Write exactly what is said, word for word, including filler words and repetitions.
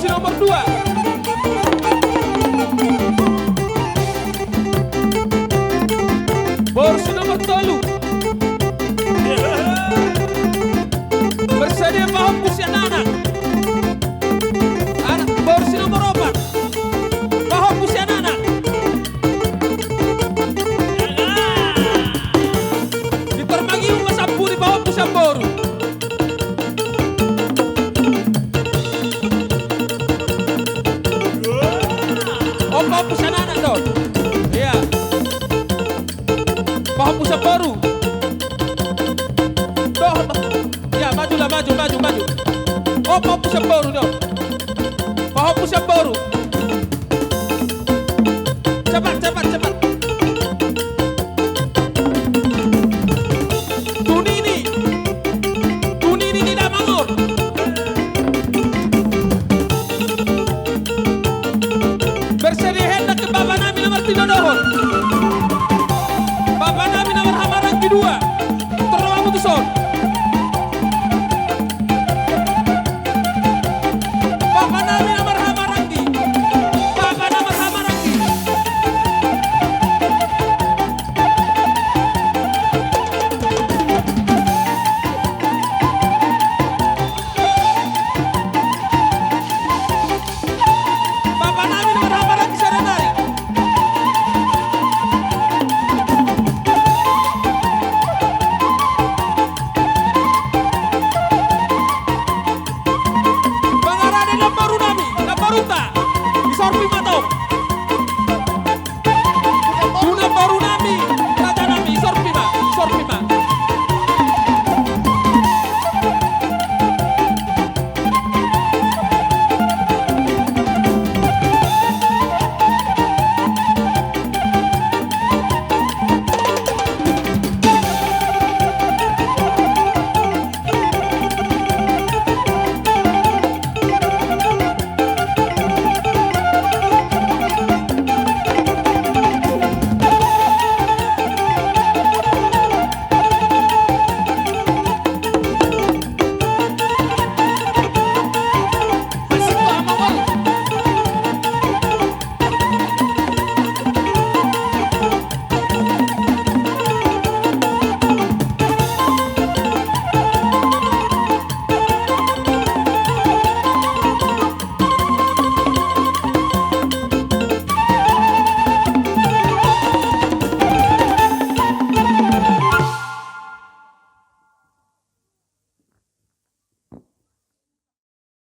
si nomor dua. Boru si nomor tolu. Bersedia pahompu sian anak. Anak, boru si nomor opat. Pahompu sian anak. Di tormagi uma sampuli pahompu sian boru. O, pahompu sian anak do. Iya. Pahompu sian boru. Do, do. Iya, maju lah, maju, maju, maju. O, pahompu sian boru do. Pahompu sian boru. Cepat, cepat, cepat. Tu nini. Tu nini ni damang on. Bersedia hendak ke bapa nami na martinodohon. Bapa nami na marhahamaranggi dua. Torop hamu tu son. Bapa nami na marhahamaranggi. Bapa na marhahamaranggi. Bapa nami na marhahamaranggi sada nari. Pangarade namboru nami, namborunta. Di sorpi matong.